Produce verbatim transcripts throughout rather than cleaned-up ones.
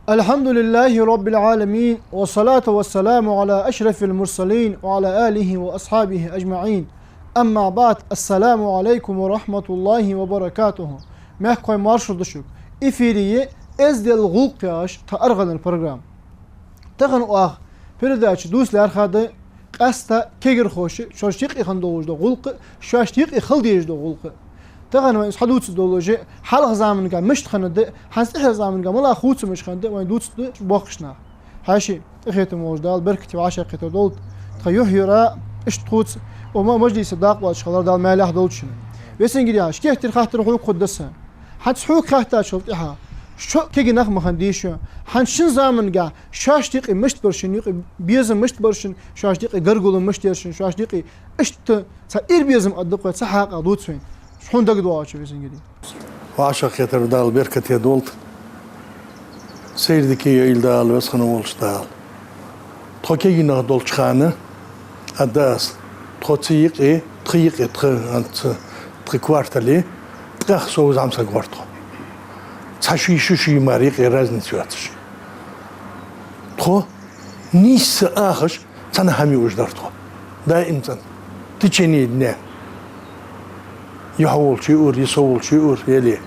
الحمد لله رب العالمين، والصلاة والسلام على أشرف المرسلين وعلى آله وأصحابه أجمعين. أما بعد، السلام عليكم ورحمة الله وبركاته. Мехкахой, маршал да шуга. Эфире я «Эздел гӀулакх» яхаш тха аргӀанара программа. Тахан оаха передача дувца лаьрхӀа да къаьстта кагирхоша шоашта юкъе хинна долаш дола гӀулакх, шоашта юкъе хила дезаш дола гӀулакх. Тахан вайна из хьадувца долаш, хьалха заманга мишта хиннад, хӀанз тӀехьарча заманга малагӀа хувцамаш хиннад, вайна дувцаргда боккхийча наха. Хьаьший, къахетам болаш Дала беркате вӀашагӀкхетар долда тха юхь-юрта, иштта тхоца, укх ма-, мажлисе дакъа лоацаш хилар Дала маьлехьа долда шун. Весингири Хьажа, кхетар-хаттар хьога хургда са. ХӀанз хьога хаьттачул тӀехьагӀа, шо кагий нах ма хиннадий шо, хӀанз шин заманга шоашта юкъе мишта бар шун, юкъе безам мишта бар шун, шоашта юкъе гаргало мишта яр шун, шоашта юкъе иштта цхьа ира безам а да-кх вай цу хьакъехьа дувца вайна. Хьона дагадоагӀачох, Весингири. ВӀашагӀкхетар Дала беркате долда. Сайре дика йойла Дала, веза хинна волча Дала. Тхо кагий нах долча хана, а дас, тхо цу юкъе, тха юкъе, тха, хӀанз, тха квартале ткъаь сов зӀамсаг вар тхо. Цхьа ший, ши ший мара юкъе разница йоацаш. Тхо нийсса ахаш, цхьан хӀаман юкъе дар тхо. Даим цӀена. В течение дня. Е хьо волча юкъера, е со волча юкъера,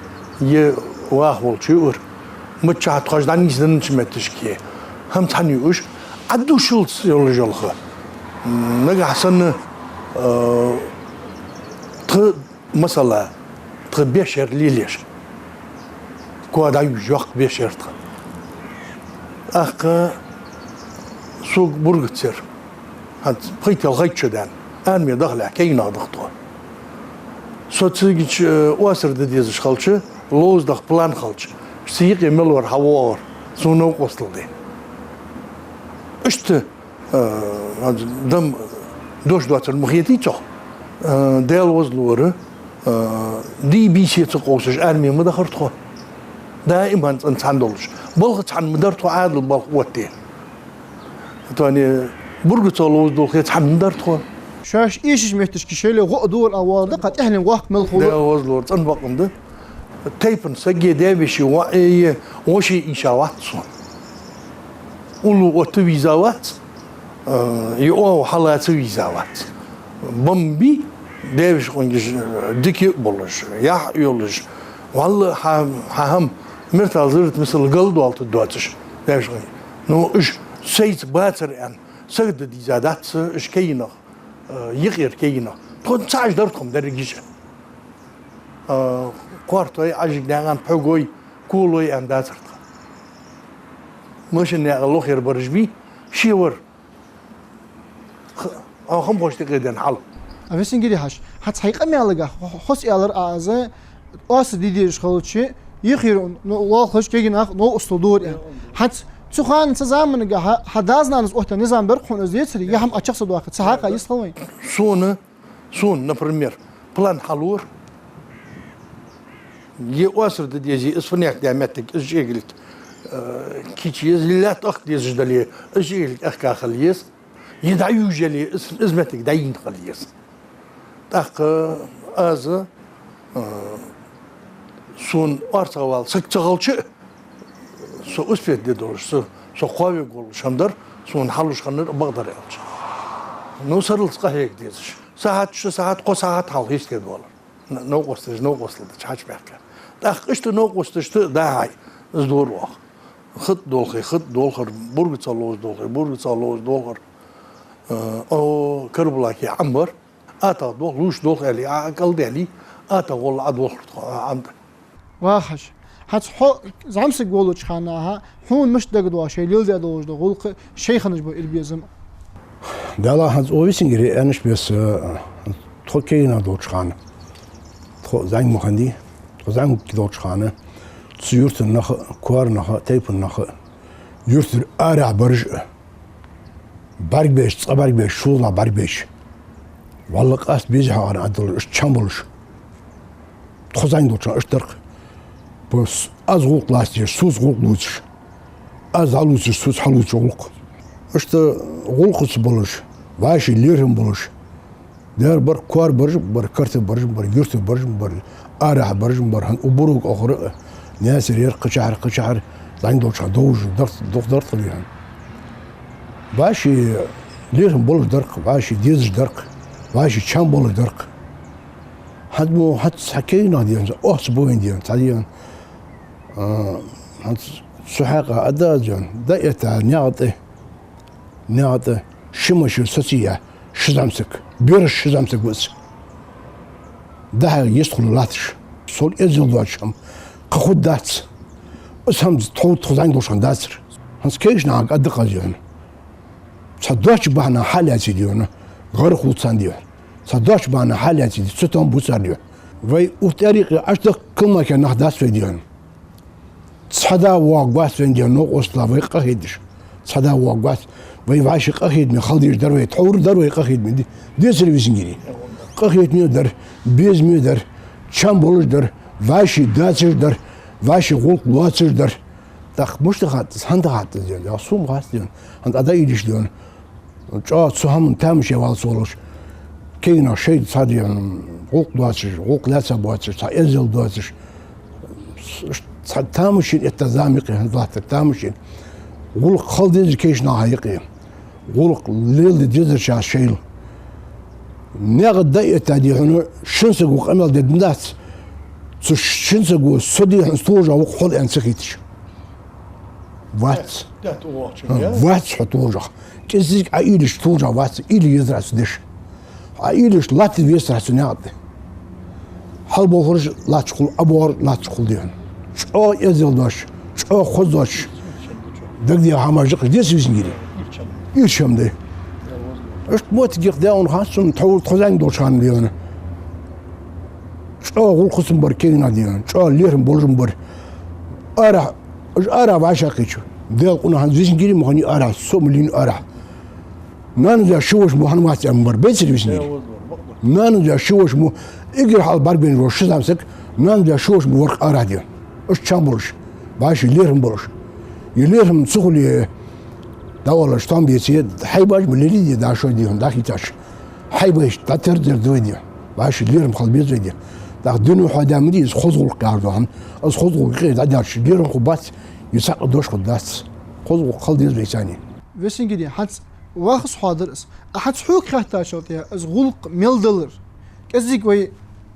е ваха волча юкъера. Миччахьа тхоаш дӀанийсденнача метташка. ХӀама цхьана юкъе. Ӏадушалц йолаш йола ха. Нагахьа санна, э, тха Масала, тха беш яр лелаеш. Коа дӀаювш йоккха беш яр тха. ТӀаккха сога бургац яр. ХӀанз пхийтталагӀа-ялхайтта шу даьнна. Арме дахалехь кагий нах да-кх тхо. Со цига, э, Оасара де дезаш хилча, ловза даха план хилча, цу юкъе мел вар хьавоагӀар, сона новкъостал де. Иштта Э, хӀанз дам дош доацар ма хетий цох. Э, Даьла возалора, э, дий-бийса ца къовсаш арме ма дахар тхо. Даим хӀанз цӀена цхьана долаш. Балха цхьана ма дар тхо, Ӏаьдала балха оттаде. Тахан бургаца ловза долхе цхьана ма дар тхо. Шоаш эшача метташка шоайла гӀо а дора а вала да, кхы тӀехьленна воккха мел хул. Даьла возалора цӀена бакъ да. Тайпан саги, даь-веший воӀи, воши ийша вац сона. Уллув отта вийза вац, э, е оагӀув хьалаца вийза вац. Бамби, даь-веший къонгаш, э, дика а болаш, яхь а йолаш, валлахӀи, хьа, хьа хӀама мертал заррат мисал галдоалийтаргдоацаш, даь-веший къонгаш. Ну, уж сайца бацар аьнна, сагот де дийза дац уж кагий нах, э, юкъера кагий нах. Тхона цхьа а дар тхо-м деррига иштта. Э, кортой, Ӏажиг наькъан пхьугой, колой аьнна дацар тха. Машина наькъа лохера бараш бий, ше вар. Х-, а хӀама хошта къеден хьал. А Весингири Хьажа, хӀанз хьай къамаьлагахь хо-, хоза аьлар аз, Оаса де дезаш хилча, юхера, ну, лоалахаш кагий нах новкъостал дора аьнна. ХӀанз цу хана, цу заманга хьа, хьа дас-нанас оттадаь низам бар-кх хьона из, децаре, е хӀама Ӏочух ца доаккхе, цу хьакъехьа йист хул вайна? Сона Сона, например, план хьалора. Е Оасара де дезий, из фуннагӀа даь моттиг, из чӀегилг, э, кийча еза, е лаьтта ахка дезаш дале, из чӀегилг ахка хила еза. Е дӀаювш яле, из, из моттиг дӀайийна хила еза. ТӀаккха аз, э, сона орцагӀвала саг ца хилча а, со успеть де долаш, со, со кхоавергволаш хӀама дар, сона хьалуш хиннар бакъдар аьлча. Ну, сарралца къахьега дезаш. СахьатӀа, ши сахьат, кхо сахьат хьалха йистхила валар. Н-, новкъосташ, новкъостал дича хьачубаьхка. ТӀаккха иштта новкъосташта дӀа-хьа из дора оаха. ХатӀа долхе, хатӀа долхар, бургаца ловза долхе, бургаца ловза долхар. Э, о, Карабулаке Ӏомабар, атагӀа долх, лувш долх аьле, Ӏа кӀалдаьле, атагӀа гӀолла Ӏодолхар тхо, Ӏа, Ӏомаде. Ва Хьажа, хӀанз хьо зӀамсаг волча хана, хьона мишта дагадоагӀа шоай леладаь долаш дола гӀулакх, шоай хиннаш бола ира безам? Даьла, хӀанз укх Весингире аьннача беса, тхо кагий нах долча хана, тхо зӀамига ма хиннадий, тхо зӀамига долча хана, цу юртара нах а, коара нах а, тайпан нах а, юртара арахьа бараш а, бӀаргабайча, цкъа бӀаргабайча, шозлагӀа бӀаргабайча. Валлахь, къаьстта беза хьагӀар Ӏаддалар, уж чам болаш. Тхо зӀамига долча хана иштта дар-кх. Бо с-, аз гӀулакх лаца дезаш, соца гӀулакх лувцаш. Аз хьалувцаш, соца хьалувцаш гӀулакх. Иштта гӀулакхаца болаш, вӀаший лерхӀам болаш. Дера бар, коара бараш бар, карта бараш бар, юрта бараш бар, арахьа бараш бар, хӀанз у Бург охара а, Наьсаре яр, кхычахьара, кхычахьара, ЗӀамига долча хана довзаш дар-, дукха дар-кх, дий хьона. ВӀаший лерхӀам болаш дар-кх, вӀаший дезаш дар-кх, вӀаший чам болаш дар-кх. ХӀанз мо хӀанз цхьа кегий нах, дий хьона, оаха ца бовийна, дий хьона, цхьа, дий хьона, а, хӀанз цу хьакъехьа а да аз, дий хьона, дӀаэтта наькъа тӀа, наькъа тӀа ши машен соцаяь, ши зӀамсаг, бераш ши зӀамсаг ба из. ДӀахьо йистхила латташ, сол эздел доацаш хӀама кхы хургдац. Из хӀама тхов-, тхо зӀамига долча хана дацар. ХӀанз кегийча нахага а да-кх аз, дий хьона. Цхьа доацача бахьанах хьалаьций, дий хьона, гӀар хул царна, дий хьона. Цхьа доацача бахьанах хьалаьций, цу тӀом бу цар, дий хьона. Вай укх тӀарикъе Ӏаш даха калмакерча нах дац вай, дий хьона. Цхьа да воагӀаргвац вайна, дий хьона, новкъостала вай къахеташ. Цхьа да воагӀаргвац. Вай вӀаший къахетаме хила дезаш дар вай, тхьовра дар вай къахетаме, ди-, деций, везан йиӀий? Къахетаме дар, безаме дар, чам болаш дар, вӀаший дацаш дар, вӀаший гӀулакх лоацаш дар. ТӀаккха мишта хатта, хӀана хатта, дий хьона, сона хац, дий хьона. ХӀанз а дӀаийдеш, дий хьона, чӀоагӀа цу хӀаман тамашийна валлалца волаш, кегий нах шоайла цхьа, дий хьона, гӀулакх доацаш, гӀулакх лаьца боацаш, цхьа эздел доацаш, цхьа тамашийна этта зама я-кх хӀанз латтар, тамашийна. ГӀулакх хила дезар кегийча наха я-кх. ГӀулакх леладе дезар шоаш шоайла. Наькъа тӀа дӀаэтта, дий хьона, шин саго къамаьл дергдац, цу шин саго со, дий хьона, из тулжагӀа ва-кх хьол аьнна ца хеташ. Вац. ТӀехьа тӀавоагӀачунна, хӀа, я? Вац хьо тулжагӀа. КӀезига Ӏоуйла йиш тулжагӀа вац, уйла езар цу деша. Ӏоуйла йиш латта везар цу наькъа тӀа. Хьалбоахараш латташ хул, Ӏобоахараш латташ хул, дий хьона. ЧӀоагӀа эздел доацаш, чӀоагӀа хоза доацаш, дагадеха хӀамаш да-кх уж, деций, везан йиӀий? Ирча хӀама да. Иштта моттиг я-кх, даьра, хӀанз сона тхьовра, тхо зӀамига долча хана, дий хьона, чӀоагӀа гӀулакх хургбар кегий нах, дий хьона, чӀоагӀа лерхӀам болаш бар. Арахьа, уж арахьа вӀашагӀкхийтача, Даьла къуна, хӀанз, везан йиӀий, ма хиннай арахьа, со ма лийнай арахьа. Нанас даь ши воша мо хӀана вац аьнна бар, беций, везан йиӀий? Эггара хьалха бӀаргабайна вола ши зӀамсаг, нанас даь ши воша мо вар-кх арахьа, дий хьона. Уж чам болаш, вӀаший лерхӀам болаш. Е лерхӀам ца хуле, дӀаоалаш, тхьовра беце, хьайбаш ма лелийдий дӀа шоай, дий хьона, дӀахийцача. Хьайбаш дӀатардар да вай, дий хьона. ВӀаший лерхӀам хила беза вай, дий хьона. ТӀаккха дунен хьоадам ма дий из хоза гӀулакх яхар, дий хьона. Из хоза гӀулакх юкъера дӀадаьлча, лерхӀам хургбац, е цхьаккха дош хургдац. Хоза гӀулакх хила деза вай царна. Везан йиӀий, хӀанз вахас хьоадаьр аз. А хӀанз хьога хаьттачул тӀехьагӀа, из гӀулакх мел далар, кӀезига вай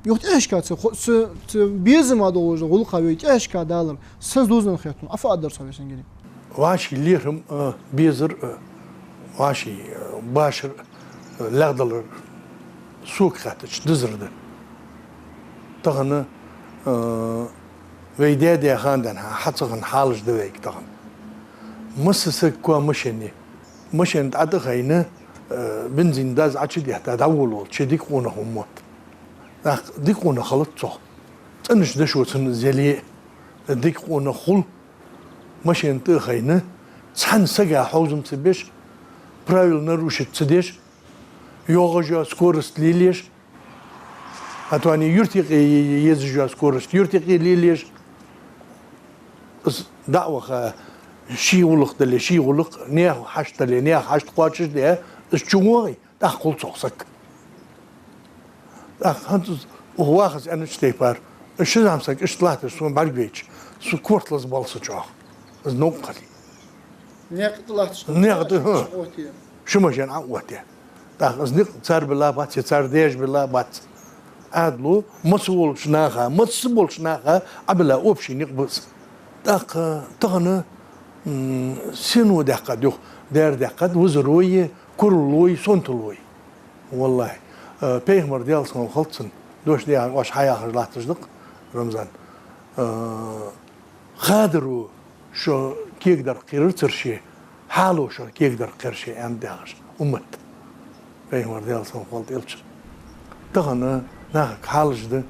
юха тӀехьашка ца хо-, ца, ца безам долаш гӀулакха вай тӀехьашка далар, сенца дувзаденна хет хьона, Ӏа фу аргдар цох, везан йиӀий? ВӀаший лерхӀам, а, безар, а, вӀаший, а, башар, а, лаьгӀдалар сога хаьттача дизар да. Тахан, а, вай даь-даь хана денз хьа-, хьа ца хинна хьалаш да вайга тахан. Масса саг коа машен я. Машен тӀа тӀахайна, а, бензин даз Ӏочудетта дӀаволавале, ше дика къонах ва мотт. ТӀаккха дика къонах хилац цох. ЦӀенача дешо цунна из яле а, дика къонах хул. Машен тӀа а хайна, цхьан сага хьовзам ца беш, правила нарушить ца деш, йоагӀаш йола скорость лелаеш, а то юрта юкъе е-, е-, езаш йола скорость юрта юкъе лелаеш, из дӀа а ваха, ший гӀулакх дале, ший гӀулакх, наьха хьашт дале, наьха хьашт кхоачашде, из чувоагӀе, тӀаккха хул цох саг. ТӀаккха хӀанз из укх вахас аьннача тайпара, из ши зӀамсаг иштта латташ сона бӀаргавайча, са корта лазабаьлар са чӀоагӀа. Из новкъа хиле. Наькъа тӀа латташ, наькъа тӀа, хӀа. Ши машен Ӏооттаяь. ТӀаккха из никъ цар биллабац, е цар даьша биллабац. Ӏаьдало, массаволча наха, массаболча наха Ӏобилла общий никъ ба из. ТӀаккха тахан, м, сино даьккхад юха, дера даьккхад, визаро е, куралло е, сонтало е. ВаллахӀи, э, пайхамара, Даьла салам хилда цунна, дош дехьа оаш хьаяхаш латташ да-кх, Рамзан. Э, хадаро шо кегадар кхерар цар ше, хьало шо кегадар кхер ше, аьннад яхаш, уммат. Пайхамара, Даьла салам хилда цунна, элча. Тахан нахага хьалаш да,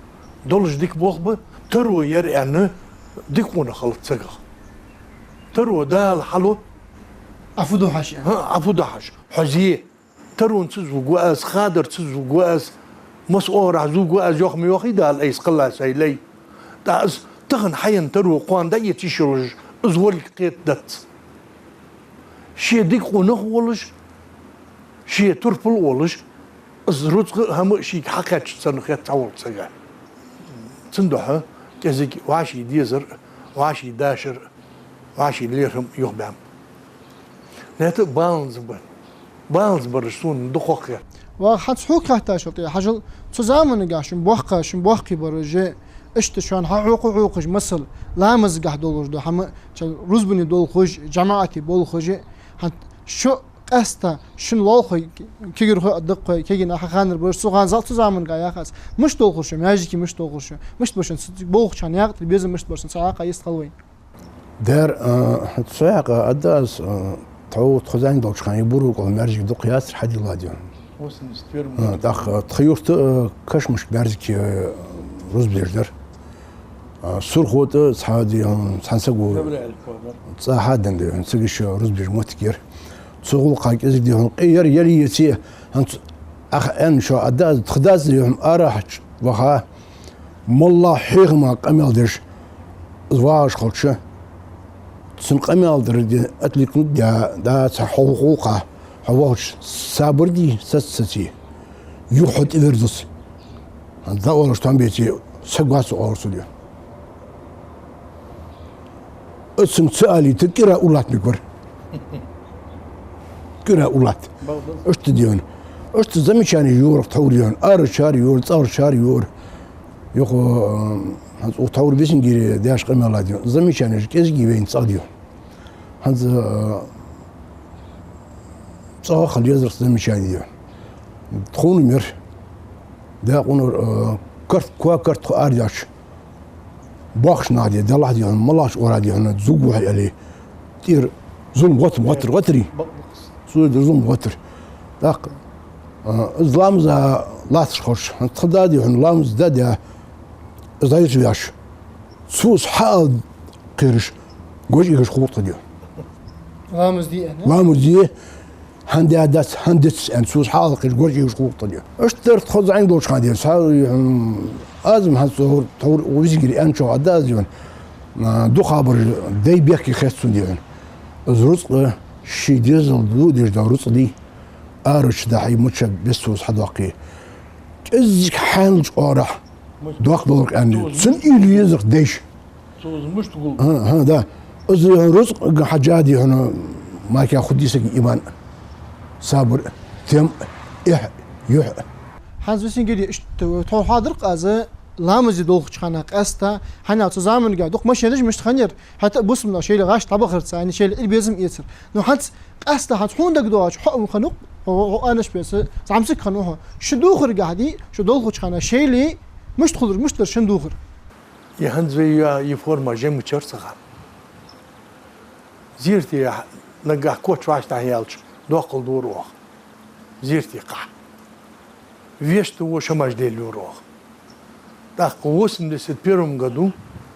долаш дика болх ба, таро яр аьнна, дика къонах хилац сагах. Таро Дала хьалу. Ӏа фу ду хьажа? ХӀа, Ӏа фу ду хьажа? Хьо зе. Тарон ца зувргва аз, хадар ца зувргва аз, масса оагӀорахьа зувргва аз, йоах ма йоахий Дала, айса кхелла сай лай. ТӀаккха из тахан хьаенна таро кхоана дӀаэца йиш йолаш, из волга кхетадац. Ше дика къонах волаш, ше турпал волаш, из рузкъа а, хӀама а шийга хьакхаьчача санна хет цхьаволча сага. Цудухьа кӀезига вӀаший дезар, вӀаший дашар, Вӏаший лерхӏам юхабаьннаб. Лаьтта а баланца ба. Баланца бараш сона дукха хов. Ва хӏанз хьога хаьттачул тӏехьагӏа, хьажал, цу заманагахь шун боккха, шун боккхий бараш, иштта шоана хьахьокха хьокхаш, масала, ламазгахь долаш да хӏама, цу рузбане долхаш, жамаӏате болхаш, хӏанз шо къаьстта шун лоалахой, кагирхой а, даккхой, кагий нах а ханар бараш, цу хана зал цу заманагахь яхац. Мишта долхар шо, маьждиге мишта долхар шо, мишта ба шун цу болхача хана якъ тӏа безам мишта бар шун, цхьа хьакъа йист хала вайна. Дер, а, цу хьакъа а да аз, а, тхо, тхо зӏамига долча хана, Бурокъала маьждиг дукха яцар хьадилла дин. Восемьдесят первом году. А, тӏаккха, а, тха юрта, а, Кашмашка маьждиг, а, рузба деш дар. А, Сурхо тӏа цхьа дин, цхьан саго Гаврил Кобар. Цӏа хьадан дин, цига ишта рузба деш моттиг яр. Цу гӏулакха кӏезига дин, къе яр, яр яце, хӏанз ах эн шо а да аз, тха дас дин, арахьа ваха, моллагӏа хьехама къамаьл деш, из вагӏаш хилча, цун къамаьл дар де, отвлекнуть де, да, цхьа хьо гӏулакха, хьо вахача сабар де, саца саций. Юха хьо тӏаверзац. Хӏанз да оалаш тхьам беце, саг вац оалаш цу де. Ацунга ца алийта, кӏира уллатта мегаш вар. Кӏира уллатта. Балдаз. Иштта дин. Иштта замечани йора тхьовра дин. Арачар йора, цӏагӏарчар йора. Юха, а, хӏанз укх тхьовра Бесенгере деш къамаьл а дин. Замечанеш кӏезига вайна цӏагӏа дин. Хӏанз, а, цӏагӏа хила езар замечани дин. Тхона мер. Дакъунар, а, карт, коа карт тхо арадаьлча. Бохаш нах де, далахь дин, малаш ора дин, зуг вахьа али. Тӏера зулам гӏоттар, гӏоттар, гӏоттари. Цу дар зулам гӏоттар. Тӏаккха, а, из ламаза латташ хилча, тха да дин, ламаз да де, из дӏайца веш. Цо из хьаала кхераш, гож эгаш хул тха дин. Ламаз де, а? Ламаз де. Хӏана де дац, хӏана дец, аьнна, цо из хьаала кхераш, гож эгаш хул тха дин. Иштта дар тхо зӏамига долча хана дин. Цхьа, хм, аз-м хӏанз цу тхьовра Весенгере аьнначох а да аз дин. А, дукхагӏбараш дай бехке хет цун дин. Из рузкъа ший дезал ду деш да рузкъа дий. Арача дахьий, мичча беса цо из хьадоаккхе. Кӏезига хьаьнал чӏорахь доккха долар аьнна. Цун уйла езар дайша. Цо из мишта гул? Хӏа, хӏа, да. Из рузкъага хьежжа дин хьона, мака худисаг иман, сабар, тем, эхь, юхь. Хӏанз Весенгере иштта тхо хьадар къаза ламазе долхача хана къаьстта, хӏана цу заманагахь дукха машенаш мишта хиннаяр, хӏаьта а бусалба нах шоайла гӏаш дӏабахар царна, шоайла ил безам эцар. Ну хӏанз къаьстта хӏанз хьона дагадоагӏача хьо а ма хиннав, хьо, хьо, хьо аьннача беса, зӏамсаг хиннав хьо. Шун духаргахь дий, шо долхача хана шоайла мишта хулар, мишта дар шун духар? Е хӏанз вай я, е форма жемачар ца хана. Зерате нагахь коч вӏаштӏехьа яьлча, доккхал дора оаха. Зерате кхахь. Вешта во шамаш деллора оаха. Тӏаккха восемьдесят первом году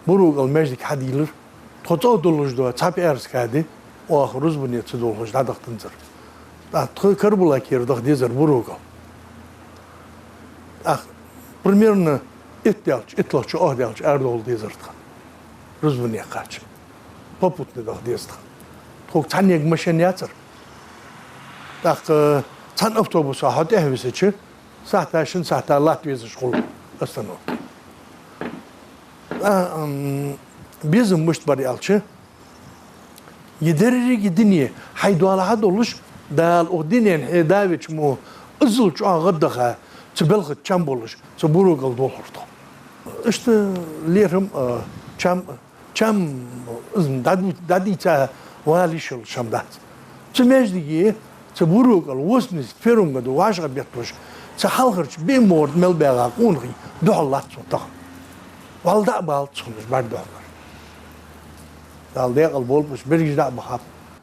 Бурокъала маьждиг хьадийлар, тхо цӏогӏа долаш да, цхьа пӏаьраска де, оаха рузбане ца долхаш дӏадахтанзар. Тӏаккха тха Карабулакера даха дезар Бурокъала. Тӏаккха примерно итт даьлча, иттлагӏчо, ах даьлча арадовла дезар тха. Рузбане кхаьча. Попутно даха деза тха. Тхога цхьаннега машен яцар. Тӏаккха цхьан автобуса хьо тӏехьависача, сахьта, шин сахьта латта везаш хул остановка. А, ам, безам мишта бар аьлча, е деррига дуне хьай доалахьа долаш, Дала укх дунен хье давеча мо, иззал чӏоагӏа гӏаддаха, цу балха чам болаш, цу Бурокъала долхар тхо. Иштта лерхӏам, а, чам, чам, из дӏаду-, дӏадийца вала йиш йолаш хӏама дац. Цу маьждиге, цу Бурокъала восемьдесят первом году вӏашагӏбетталуш, цу хьалхарча бе морд мел баьгӏа къонахий духьал латт сона тахан. Вӏалла дӏа а балац сона уж бӏаргадухьалар. Дала декъала болба уж, берригаш дӏа а бахаб.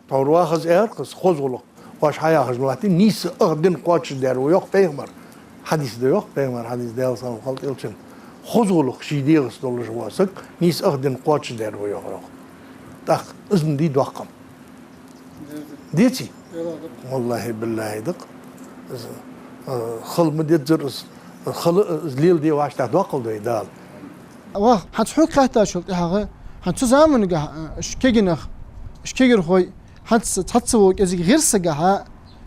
Тхьовра вахаз аьлар-кх из, хоза гӏулакх оаш хьаяхаш ма латтий, нийсса ах дин кхоачашдаьр ва йоах пайхамар. Хьадис да йоах пайхамара хьадис, Даьла салам хилда элчанна. Хоза гӏулакх ший дегӏаца долаш вола саг нийсса ах дин кхоачашдаьр ва йоах, йоах. Тӏаккха из ма дий доккха хӏама. Деций? Валлахӏи, биллахӏи, да-кх. Из, а, хала ма деззар из, хала, а, из леладе вӏаштӏехьа доккхал дой Дала. Ва хӏанз хьога хаьттачул тӏехьагӏа, хӏанз цу заманагахь, а, уж кагий нах, уж кагирхой, хӏанз цхьацца во кӏезига гӏирсагахьа,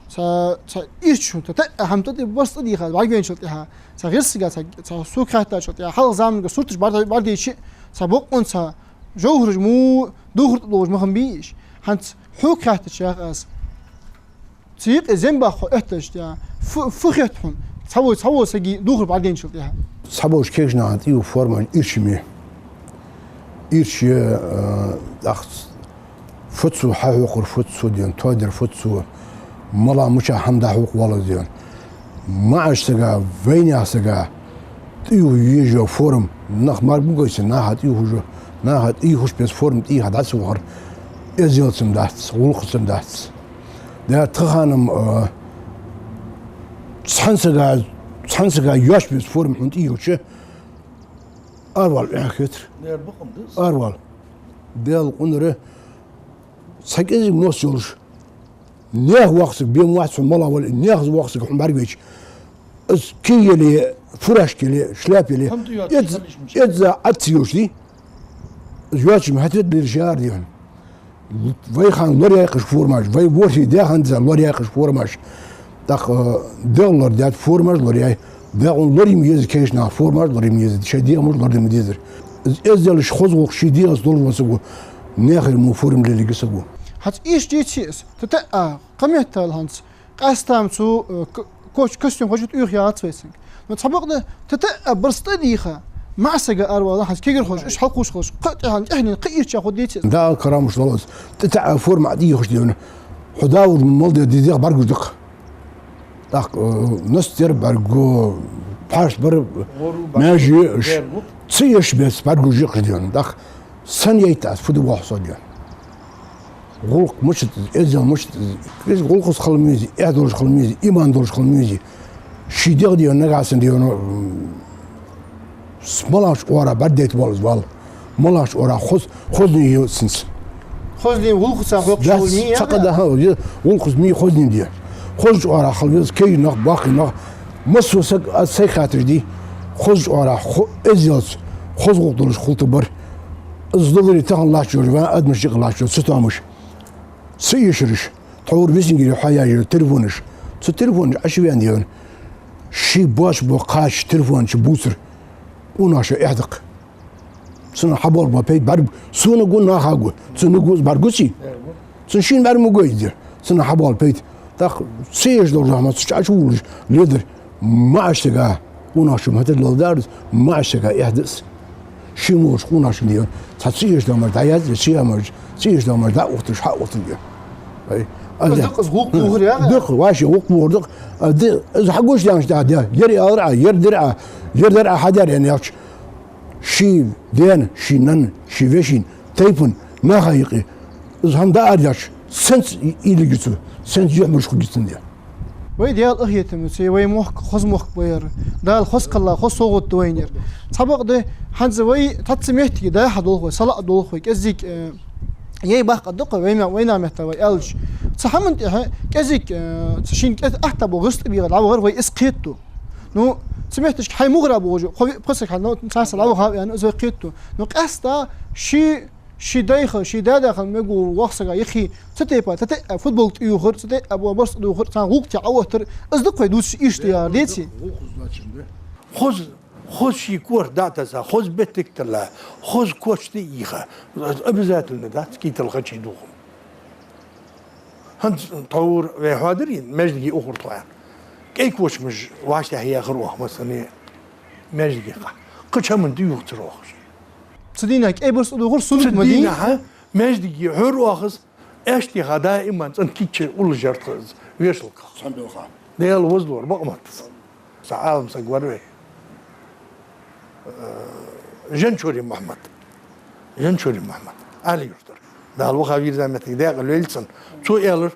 цхьа, цхьа ирча хӏама тӏа, тӏа, хӏама тӏа, тӏа, барзкъа тӏа дийха, бӏаргавайначул тӏехьа, цхьа гӏирсага, цхьа, цхьа хьога хаьттачул тӏехьа, хьалха заманга сурташ бӏарга-, бӏаргадайча, цхьа бокъонца жовхӏараш мо духар тӀа долаш ма хиннабий уж. ХӀанз хьога хаьттача, йоах аз, цу юкъе зем баккха хьо эттача, фу, фу хет хьона, цхьавола, цхьавола сага духар бӀаргадайначул тӀехьагӀа? Цхьаболча кегийча наха тӀаювха форма ирча ма я. Ирча я, э, тӀаккха фу цо хьахьокхар, фу цо дена, тоадар фу цо, мала мича хӀама дӀахьокхавалар дена. МаӀача сага, вайнаьха сага тӀаювха езаш йола форма, нах мара гугайса, наха тӀаювхаш, наха тӀаювхаш беса форма тӀехьа дӀа ца вахар, эзделца-м дац, гӀулакхаца-м дац. Да, тха хана-м, а, цхьан сага, цхьан сага йоаца беса форма хьона тӀайилча, аравала эхь хетар. Аравала. Даьла къинара, цхьа кӀезига мос йолаш, наьха воккха саг, бе ма вац хьона, мала вале а, наьха воккха саг хьона бӀаргавайча, из кий яле, фуражка яле, шляпа яле, эз, эзза Ӏад ца йолаш дий, из йоацаш-м хӀаьта ведда лелаш яр дий хьона. Вай хана лораяьй-кх уж формаш, вай ворхӀе даь хана дизза лораяьй-кх уж формаш. ТӀаккха, э, дегӀ лорадаьд, формаш лораяьй. ДегӀ лорае-м еза кегийча наха, формаш лорае-м еза, шоай дегӀамаш лораде-м дезар. Из эзделаш, хоза гӀулакх ший дегӀаца долаш вола саг ва, наьхера мо форма лелаергья саг ва. ХӀанз иштта деций из? ТӀатаьӀа, кхы меттел хӀанз къаьстта-м цу, э, к-, коч-, костюм-кхочуш тӀаювха яхац вай цунга. Но цхьабакъда, тӀатаьӀа барзкъа тӀадийха, маӀа сага аравала, хӀанз кагирхой уж хьалкхувш хилча, кхы а тӀехьа, тӀехьенна кхы а ирча хургда деций из? Дала карамаш долаш, тӀатаьӀа форма Ӏа тӀайийхача дена, хьо Дауд мел де деза дегӀ бӀаргагуш да-кх. ТӀаккха, э, наст яр бӀаргагу, пхьарс бар, маьже я уж, ца эшаш беса бӀаргагуш я-кх уж дена. ТӀаккха сенна яйта аз, фу де воал со дена? ГӀулакх мишта да из, эздел мишта да из? Из гӀулакхаца хила ма везий, эхь долаш хила ма везий, иман долаш хила ма везий. Ший дегӀ дена, нагахьа санна дена, м, с-, малагӀча оагӀорахьа бӀаргадайта воал из, валлахӀи. МалагӀча оагӀорахьа хоз-, хоза ний я цунца. Хоза ний гӀулакхаца хьокхаш хила ма вий, цхьаккха да, хӀа, е гӀулакхаца ма хоза ний да. Хозача оагӀорахьа хила веза, кагий нах, боккхий нах. Массо саг, аз сайга хаьттача дий, хозача оагӀорахьа хо-, эзделца, хоза гӀулакх долаш хулийтаргбар. Из даларе тахан латташ йола, вай адамашта юкъе латташ йола цатоамаш, ца эшараш, тхьовра висингере хьаяьяр телефонаш. Цу телефонаш Ӏочувена дена, ший боацаш бола кхача телефона чу бувцар къонахчо эхь да-кх. Цунна хьабоалабу пайда бӀарг-, сона гу, наха гу. Цунна гу из бӀаргагуций? Цунна шийна бӀарга ма гу из. Цунна хьабоалабу пайда. ТӀаккха ца эшаш дола хӀама цу чу Ӏочувуллаш леладар. МаӀача сага, къонахчо-м хӀаьта а леладаьр из, маӀача сага эхь да из. Ший мо волча къонахчо дена, цхьа ца эшаш дола хӀамаш дӀаязъе, ца е хӀамаш, ца эшаш дола хӀамаш дӀа а ухташ, хьа а ухтаргья. Ай, аз дукха из гӀулакх духар яхар? Дукха, воашта гӀулакх духар да-кх. А де, из хьагучадаьнначул тӀехьагӀа, ер аьлар Ӏа, ер дир Ӏа, ер дар Ӏа хьадаьр аьнна аьлча, ший даьна, ший нанна, ший вешийна, тайпан, наха юкъе из хӀама дӀаарадаьлча, сенца уйла йергья цо, сенца юхьмараш хургья цунна, дий. Вай Даьла къахетамца, вай мохк хоза мохк ба ер. Дала хоза кхелла, хоза совгӀат да вайна ер. Цхьабакъда, хӀанз вай цхьацца моттиге дӀа-хьа долх вай, салаӀа долх вай, кӀеззига, э, яй баккха да-кх вай, вайна-, вайнаьха метта вай аьлча. Цу хӀаман тӀехьа кӀеззига, э, цу шийна кӀеззига атта бола гӀирс тӀабийгӀа дӀавахар вай из кхетаду. Ну, цу метташка хьай мугӀара бохаш, кхо-, пхи саг хьа, ну, цхьа саг дӀавахав аьнна, из вай кхетаду. Ну, къаьстта ший, ший дайха, ший даь-даь хинна мегаргвола воккха сага юххе цу тайпара, тӀатаьӀа футболка тӀайохар, цу тӀатаьӀа барзкъа дохар, цхьан гӀулакх тӀа Ӏооттар, из да-кх вай дувцаш иштта яр, деций? Хоза, хоза ший корта дӀатесса, хоза беттиг тилла, хоза коч тӀаийха, обязательно дац китал хачи духам. ХӀанз тхьовра вай хьоадир маьждиге ухар тхо аьнна. КӀай кочамаш вӀаштӀехьа яьхар оаха массане маьждигах. Кхыча хӀаман тӀаювхацар оаха уж. Цу дийнахьа кӀай барзкъа дохар суннат ма дий? Цу дийнахьа маьждиге хьора оаха из, аьшка тӀехьа даим цӀена кийча уллаш яр тха из вешалках. Цхьан белха. Даьла возалора, бакъ ма дац. Цхьа Ӏалам саг вар вай. Э, Жанчури Мухьмад. Жанчури Мухьмад. Ӏаьлий-Юртара. Дала ваха вийрза моттиг даькъала йойла цун. Цо аьлар,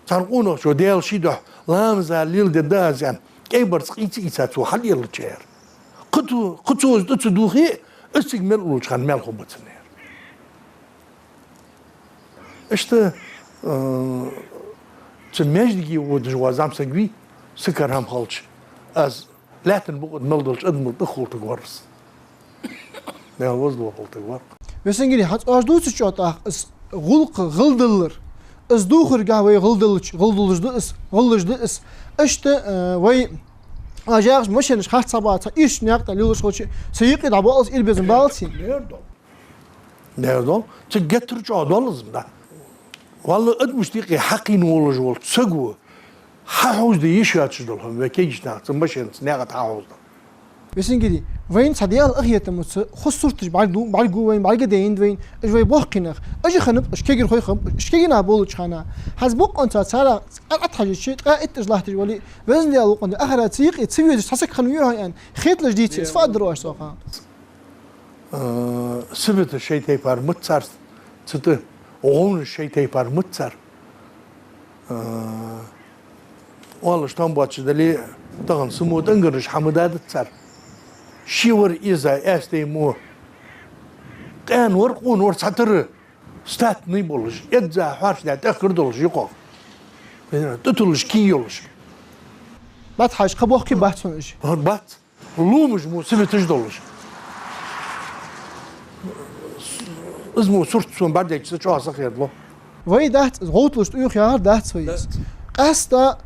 цхьан къонахчо Даьла ший духьа ламаз леладергда аз аьнна, кӀай барзкъа ийца-ийца цо хьалъяллача яр. Кхы цо, кхы цо из тӀа ца дувхе, из цига мел уллача хана маьл хургба цунна яр. Иштта, э, цу маьждиге водаш вола зӀамсаг вий, са кара хӀама хилча, аз лаьттан букъа тӀа мел долча адамал тӀахултаргвар из. Даьла возалора хултаргвар. Везан саг, хӀанз оаш дувцачох тӀаккха из гӀулакх гӀалдалар, из духаргахьа вай гӀалдалча, гӀалдолаш да из, гӀалдолаш да из. Иштта, э, вай, оаш яхача машенаш харц ца баца, иштта наькъа тӀа лелаш хилча, цу юкъе дӀабоалац, ира безам балаций? Лер да. Дера дола, цига геттара чӀоагӀа дола из, да. Валлахӏи, адамашта юкъе хьакхийна волаш волча саго хьахьовзаде йиш йоацаш дола хӀама, вай кегийча наха цу машенаца наькъа тӀа хьахьовзаде. Весингири, вайна цхьа Даьла къахетамца хоза сурташ бӀаргагу, бӀаргагу вайна, бӀаргадайнад вайна, уж вай боккхий нах, уж хиннаб, уж кегийрхой хиннаб, уж кегий нах болча хана. ХӀанз бокъонца царех ар Ӏотхьажача, ткъаь итташ латташ вале, Везан Даьла, вокъонца ахара цу юкъе ца везаш цхьа саг хиннавий хьона аьнна, хеталуш дийца, из фу аргдар оаш цох? Э, сибаташ шоай тайпара ма да цар, цу тӀа гӀовнаш шоай тайпара ма да цар. Э, оалаш товш боацаш дале, тахан са мо тӀангараш хьа ма дадац цар. Ше вар эза, аьстай мо. Къаьна вар, къона вар цхьатарра, статный болаш, эзза хьоарчадаь тӀехкар долаш юкъах. ТӀатуллаш кий йолаш. Бат хьажа, кхы боккхий бац хьона уж. ХӀана бац? Ломаш мо сибаташ долаш. Из мо сурт сона бӀаргадайча, са чӀоагӀа сахьаргдолаш. Вай дац из, гӀовталашта тӀаювха яхар дац вай из. Дац. Къаьстта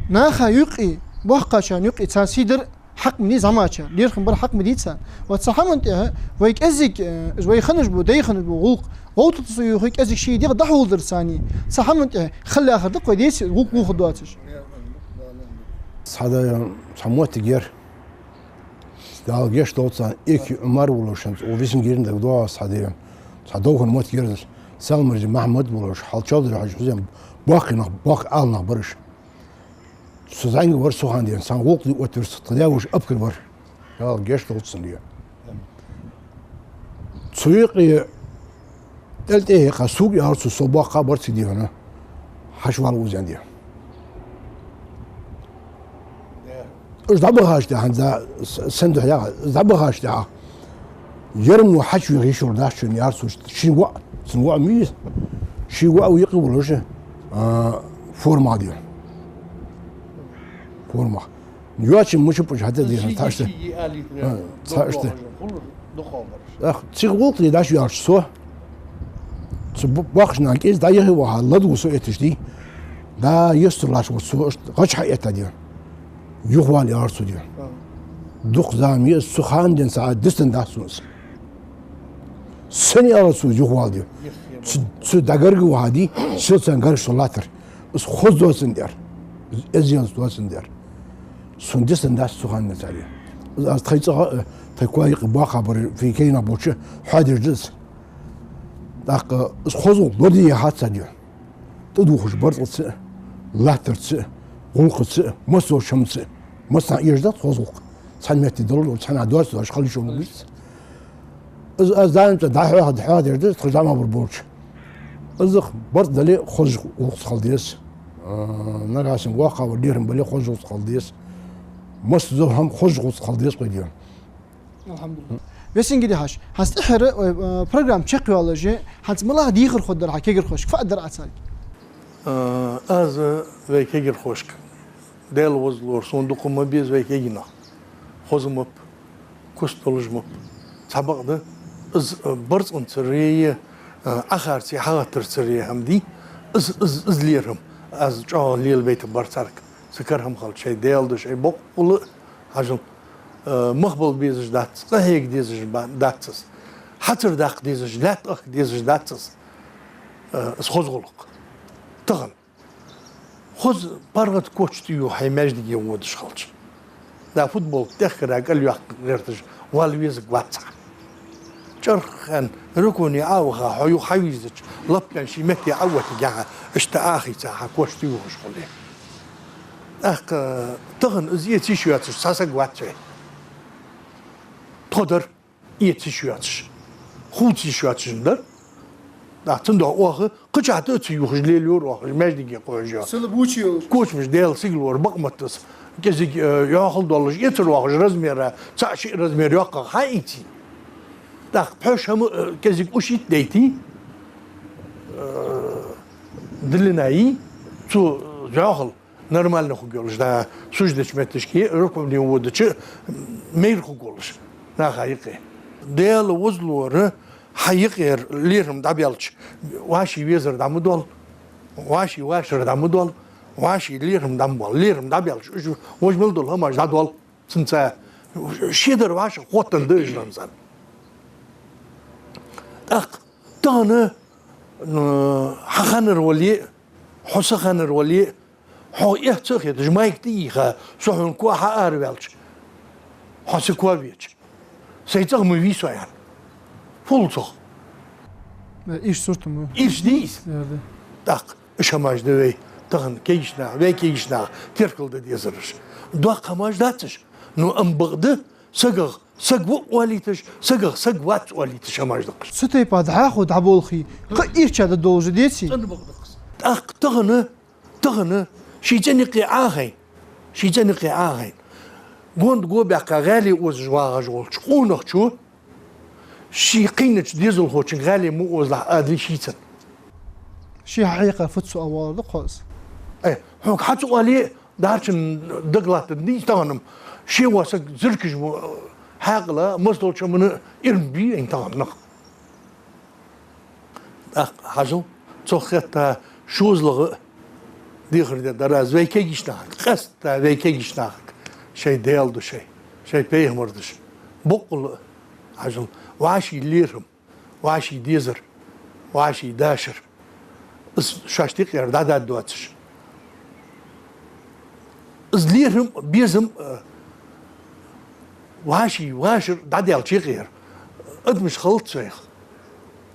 наха юкъе, боккхагӀчарна юкъе царна сий дар хьакъ ма дий зӀамагӀчар, лерхӀам бар хьакъ ма дий царна. Вот цу хӀаман тӀехьа вай кӀезига, э, вай хиннаш ба, дай хиннаш ба гӀулакх. ГӀовталца ювха кӀезига ший дегӀ дӀахьулдар царна. Цу хӀаман тӀехьа хила яхар да-кх вай, деций, гӀулакх вувхаргдоацаш. Цхьа да, цхьа моттиг яр. Дала гешт долда царна, Экий Ӏумар волаш хиннад, цу Весингирна дагадоагӀа, цхьа да, цхьа довхара моттиг яр из. Салмаржи Махьмад волаш, хьалчалдара Хьажи Хьусен, боккхий нах, боккха ала нах бар уж. Цу зӀамига вар цу хана денз, царна гӀулакх де оттавир, тха даь-воша Абкар вар. Дала гешт долда цунна. Цу юкъе тӀел тӀехьа яьккха, сога аьлар цо, со боккха бар цига, дий хьона, хьажа вала укхаза, дий. Уж дӀабахача тӀехьа, хӀанз, с-, сен духьа яха, уж дӀабахача тӀехьа, ер мо хьачувеха йиш йолаш дац шоана, аьлар цо, ший воӀ, цун воӀ ма вий из, ший воӀ ва юкъе волаш, а, формах, дий. Формах. Йоацаш мича пуч хьатӀа, дий хьона, цхьаьшта. А, цхьаьшта. Ах, цига гӀулакх де дӀачуваьлча со, цу бо-, боккхийча наьха кӀезига дӀаяхе ваха, ладувгӀа со этташ, дий. Да, юстарлаш вар со, иштта гӀаж хьаэтта, дий. Юхавала, аьлар цо, дий. Дукха зама я из, цу хана денз цхьа дицдан дац сона из. Сенна аьлар цо юхавала, дий. Цу, цу дӀагарга ваха, дий, сел царна гаргаш со латтар. Из хоза доацандаь, из эзделца доацандаь. Сона дицдан дац цу хана денз царех. Из аз тхоай цӀагӀа, э, тхоай коа юкъе боккхагӀбараш, фу кегий нах болча хьоадеш да из. ТӀаккха из хоза гӀулакх лораде яхац царна, дий. ТӀадувхаш барзкъаца а, латтарца а, гӀулакхаца а, массайолча хӀамаца а. Массанахьа эшаш дац хоза гӀулакх. Цхьан метте далар, цхьаннахьа доацаш доацаш хила йиш йолаш ма вий из. Из аз даим цӀа дӀахьоаха-, хьоадер да из, тха зӀамагӀбар болча. Из барзкъа дале, хоза гӀулакхаца хила деза. А, нагахьа санна воккхагӀвар, лерхӀам бале, хоза гӀулакхаца хила деза. Массаза хӀама хоза гӀулакхаца хила деза, кхой, дий. Алхьамдулиллахь. Весингири-Хьажа, хӀанз тӀеххьара, ой, э, программа чакхйоалаше, хӀанз малагӀа дехар хургдар хьа кегийрхошка, фу аргдар Ӏа царга? Э, аз вай кегийрхошка, Даьла возалора, сона дукха ма беза вай кегий нах. Хоза ма ба, куст долаш ма ба. Цхьабакъда, из, э, барзкъанцара е, э, Ӏахарца, хьагӀаттарцара е хӀама дий, из, из, из лерхӀам аз чӀоагӀа лелабайта бар царга. Са кара хӀама хилча, шоай Даьла да, шоай боккъала а хьажал. Э, мах бала безаш дац, къахьега дезаш ба-, дац из. Хьацар даккха дезаш, лаьтта ахка дезаш дац из. Э, из хоза гӀулакх. Тахан хоза паргӀата коч тӀаювха хьай маьждиге водаш хилча, да, футболка тӀехкара кӀал йоаккха гӀерташ вала везаргвац хьо. ЧӀарх хьа, рукуӀе Ӏо а ваха, хьо юха хьавийрзача, лапкъенна ший метте Ӏооттаргья хьо, иштта Ӏохайца хьа коч тӀаювхаш хуле. ТӀаккха тахан из эца йиш йоацаш цхьа саг вац вай. Тхо дар эца йиш йоацаш. Хувца йиш йоацаш дар. ТӀаккха цудухьа оаха кхычахьа тӀа а ца ювхаш лелайора оаха, маьждиге кхоачаш йола. Сила бувцаш йолаш. Кочамаш, Даьла сигалора, бакъ ма да из. КӀезига, э, йоахал долаш, эцар оахаш размера, цаӀ-шиъ размер йоккхагӀа хьаийцай. ТӀаккха пхьош хӀама, э, кӀезига ушийттайтай, э, длина йий, цу, э, йоахал нормально хургйолаш, да, суждача метташка, рукуӀе водача майра хургволаш наха юкъе. Даьла возалора, хьа юкъера лерхӀам дӀабаьлча, вӀаший везар дӀа ма доал, вӀаший вашар дӀа ма доал, вӀаший лерхӀам дӀа ма боал. ЛерхӀам дӀабаьлча, уж вож мел дола хӀамаш дӀадоал. Цунца шедар вӀашагӀ хоттаденна да уж, Рамзан. ТӀаккха Тахан, м, хьа ханар вале, хьо са ханар вале, хьо эхь ца хеташ, майк тӀаийха, со хьона коа хьаараваьлча, хьо са коа веча, сай цӀагӀа ма вий со, аьнна. Фу лу цох? Э, иштта сурт ма. Иштта дий из? Э, да. ТӀаккха уж хӀамаш да вай тахан кегийча наха, вай кегийча наха теркал де дезараш. Доккха хӀамаш дац уж, но ам бакъда сагах саг ва оалийташ, сагах саг вац оалийташ хӀамаш да-кх уж. Цу тайпара дӀахо дӀаболхе, кхы а ирча да долаш деций? ЦӀена бакъда-кх из. ТӀаккха тахан, тахан ший цӀен юкъе Ӏохайна, ший цӀен юкъе Ӏохайна, гонд го баьккха гӀаьле озаш вагӀаш волча къонахчо ший кхийнача дезалхочунга гӀаьле ма озалахь, адли шийцан. Ше хьехар фуд цо, а валар да-кх из. Э, хьога хьа ца оале, дарчун дагалаттад нийса тахан-м, ше вола саг зиркаш мо хьаькъала, массадолча хӀамана ирма бий вайна тахан нах. ТӀаккха хьажал, цох хетта шозлагӀа а дехар де дар аз вай кегийча нахага, къаьстта вай кегийча нахага: шоай Даьла да шоай, шоай пайхамар да шоай. Боккъала а хьажал, вӀаший лерхӀам, вӀаший дезар, вӀаший дашар, из шоашта юкъера дӀадаргдоацаш. Из лерхӀам, безам, э, вӀаший вашар дӀадаьлча юкъера адамаш хилац вайх.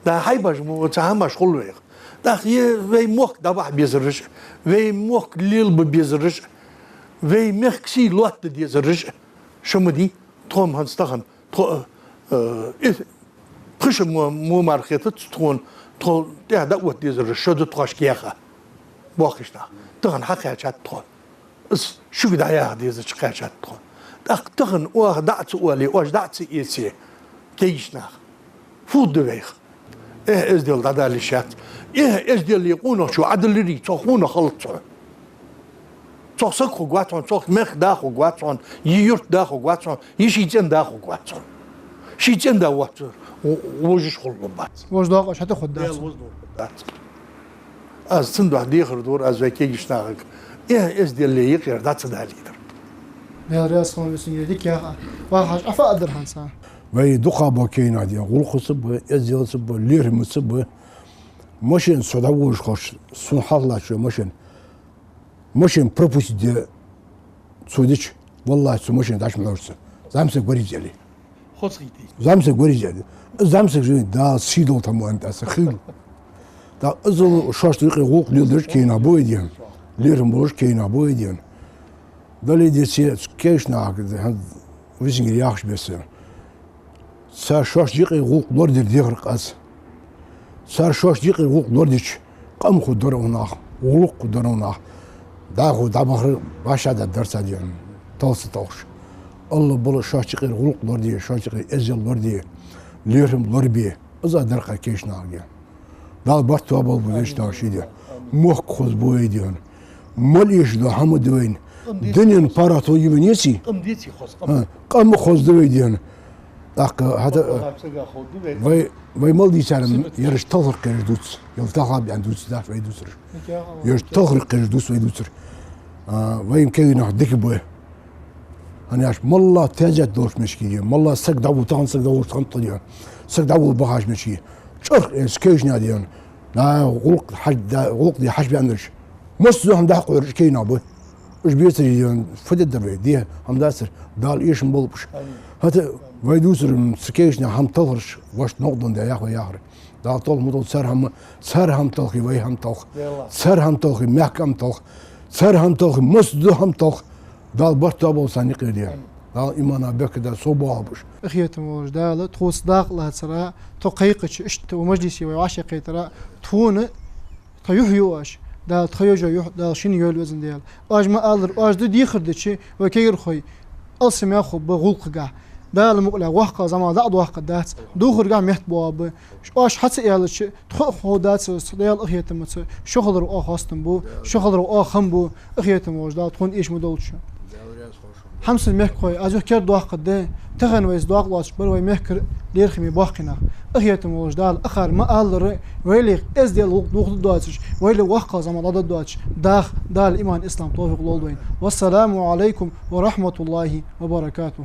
Да хьайбаш мо цхьа хӀамаш хул вайх. ТӀаккха е вай мохк дӀабахьа безараш а, вай мохк лелабе безараш а, вай мехка сий лоаттаде дезараш а, шо ма дий, тхо-м хӀанз тахан, тхо, э, э, пхи шу мо, мо мара хетац тхона, тхо тӀехьа дӀаотта дезараш шо да тхоашка яха. Боккхийча наха тахан хьакхаьчад тхо. Из шуга дӀаяха дезача кхаьчад тхо. ТӀаккха тахан оаха дӀа а ца оале, оаш дӀа а ца эце, кегийча наха, фу да вайх? Эхь, эздел дӀадала йиш яц. Эхь, эзделе къонахчо Ӏодаларе, цох къонах хилац хьона. Цох саг хургвац хьона, цох мехка да хургвац хьона, е юрта да хургвац хьона, е ший цӀен-да хургвац хьона. Ший цӀен-да воацар вож-, вожаш хулаш бац. Вож доакъош хьатӀахургдац. Даьла вож доакъош хургдац. Аз цудухьа дехар дора аз вай кегийча нахага: эхь, эзделе юкъера дӀа ца далийтар. Даьла раьза хилва, висингера дика яха. Вахаш Ӏафа а дар хӀанз. Вай дукха бола кегий нах дий, гӀулакхаца ба, эзделаца ба, лерхӀамаца ба. Машен со дӀавожаш ховш, сона хьалхалаттача машен, машен пропустить де цо дича, валлахӀи, цу машена дӀа ма хьожац со. ЗӀамсаг вар из аьле. Хоцхийтий? ЗӀамсаг вар из аьле. ЗӀамсаг жи Дала сий долда хӀама аьнна тӀаса хил. ТӀаккха из шоашта юкъе гӀулакх леладеш кегий нах ба вай дий хьона, лерхӀам болаш кегий нах ба вай дий хьона. Дале а деце а, кегийча нахага, хӀанз висингера яхаш беса, цар шоашта юкъе гӀулакх лорадер дехар-кх аз. Цар шоашта юкъе гӀулакх лорадича, къам хургдар укх наха, гӀулакх хургдар укх наха. ДӀахо дӀабахар башха дар цар дий хьона, талха ца талхаш. Алла бала шоашта юкъера гӀулакх лораде, шоашта юкъера эздел лораде, лерхӀам лорабе. Из а дар-кх кегийча нахага. Дала барт тоаболба вай вешта ший де. Мохк хоза ба вай дий хьона. Мел эшаш дола хӀама да вайна. Дунен паргӀато я вайна, эций? Къам деций хоза, къам? ХӀа, къам хоза да вай дий хьона. ТӀаккха хӀаьта вай, вай мел дийцар ераш талхара кхераш дувц. Е талхара беана дувц дац вай дувцараш. Ераш талхара кхераш дувц вай дувцар. А, вай кегий нах дика ба. ХӀана аьлча, моллагӀа таьзет долаш мешки дий хьона, моллагӀа саг дӀаволла, тахан саг дӀаволлаш хиннад тхо дий хьона, саг дӀаволла бахаш мешки. ЧӀоагӀа эца кегийча наха дий хьона, да гӀулакх хьаж-, да гӀулакх де хьажа баьннараш. Масса зу хӀама дӀахо кхоьраш кегий нах ба. Уж бецарий дий хьона, фу дергдар вай, де хӀама дацар, Дала эшам болба уж. ХӀаьта вай дувцар, м, цу кегийча наьха хӀама талхараш, вешта новкъа денна да яхар вай яхар. Дала талх ма долда цар хӀама, цар хӀама талхе, вай хӀама талх. Цар хӀама талхе, мехка хӀама талх. Цар хӀама талхе, масса зу хӀама талх. Дала барт тоаболба царна юкъера дий хьона. Дала имана беркат да, сов боахалба уж. Къахетам болаш Дала, тхоца дакъа лацара, тхо кхайкача, иштта укх мажлисе вай вӀашагӀкхетара, тхона тха юхь ю оаш. Дала тха йожа юхь, Дала шун йойла, Везан Даьла. Оаш ма аллара, оаш да дехар дича, вай кагирхой алсамагӀа хургба гӀулакхагахь. Дала мукъалехь воккхагӀа зӀамагӀа дӀа а доаккхаргдац, духаргахь метта боагӀаргба. Оаш хьа ца аьлча, тхо а ховргдац, цу Даьла къахетамца, шо хилар оаха хоастам ба, шо хилар оаха хам ба, къахетам болаш Дала тхона эша ма долда шо. Хьамсара мехкахой, аз юха керда доаккхаргда, тахан вайца дакъа лоацаш бар вай мехкара лерхӀаме боккхий нах. Къахетам болаш Дала, акхар ма аллара, вайлех эздел гӀулакх дохадаргдоацаш, вайлех воккхагӀа зӀамагӀа дӀадаргдоацаш даха, Дала иман, ислам, товфикъ лолда вайна. والسلام عليكم ورحمة الله وبركاته.